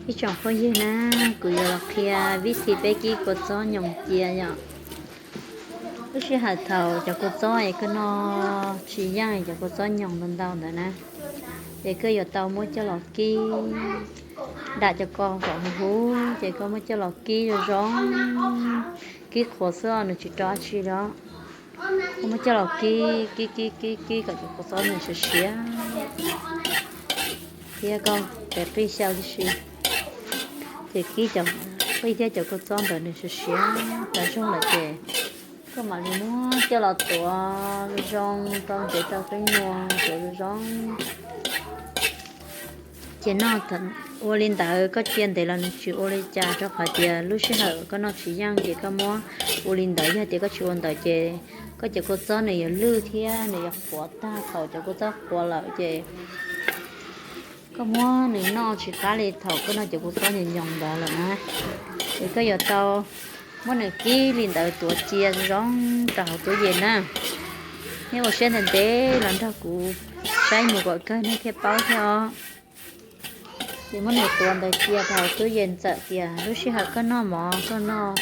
Ib tsoom phooj ywg na, kuv yuav los qhia vib thi peb kib kua txob nyoos cia yom. Lub sij hawm thaum cov kua txob es koj noj tsis yeej, cov kua txob nyoos ntau ntau ntawd na, ces koj yuav tau muab coj los kib, dam cov ko kom huv huv, ces koj muab coj los kib zoo zoo, kib qhuav xwb os, nws tsis rau dab tsi li os. Koj muab coj los kib kib kib kib kib kom cov kua txob nws siav siav thiab koj pem qij xyaw tib si, ces kib cov qij thiab cov kua txob ntawd nws siav siav tas zog lawm ces koj mam li muab coj los tuav zoo rau ntev rau qib nua, tuav zoo zoo. Ces noj ua li ntawd, koj cia ntev los nws tsis ua li cas, rau qhov tias lub sij hawm koj noj tsis yeej ces koj muab ua li ntawd. Yog tias koj tsis ua ntawd ces koj cov kua txob nws yuav lwj thiab nws yuav qhuav tag. Thaum cov kua txob qhuav lawm ces koj muab nws noj tsis qab li thaum koj noj cov kua txob nyoos nyoos ntawd lawm na. Ces koj yuav tau muab nws kib li ntawd tuav cia zoo rau hauv tub yees na. Nej ua siab ntev ntev los nrog kuv saib mus kom kawg nej thiaj paub thiab os. Ces muab nws tuav ntawd cia rau hauv tub yees, txawm tias lub sij hawm koj noj mov koj noj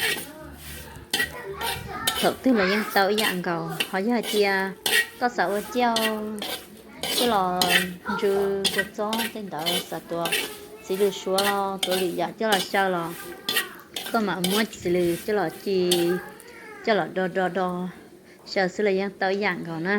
thaum twg los yeej tau ib yam nkaus. Ho yog hais tias koj xav ua cauj coj los ntsw kua txob tej ntawd, xav tuav txiv lws suav los tuav lwm yam coj los xyaw los koj mam muab txiv lws coj los ci, coj los do do do xyaw xwb los yeej tau ib yam nkaus na.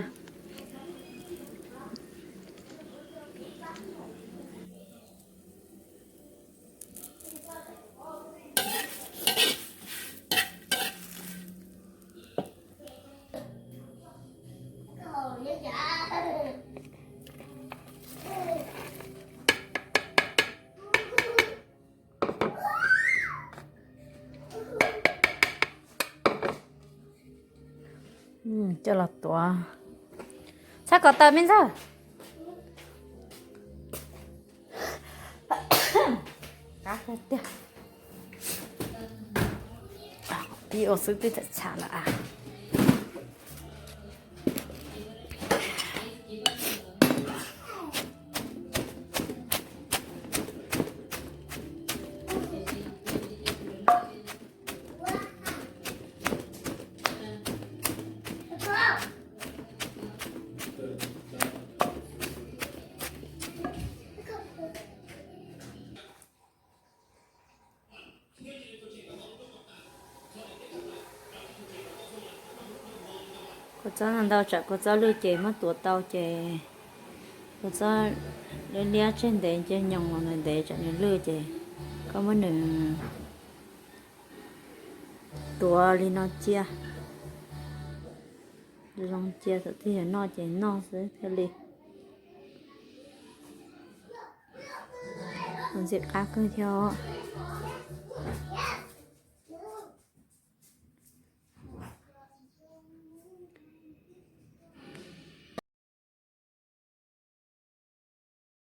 Coj los tuav. Txhob kov taws me ntxawg. Qab tiag. Pib ua xwb twb txham txham lawm as. Kua txob ntau tsam kua txob lwj ces muab tuav tau ces kua txob liab liab tseg ntev ces nyoos los ntev ntev tsam nws lwj ces koj muab nws tuav li no cia, zoo cia thaum twg yog noj ces noj xwb thiaj li. Ntxim qab kawg thiab.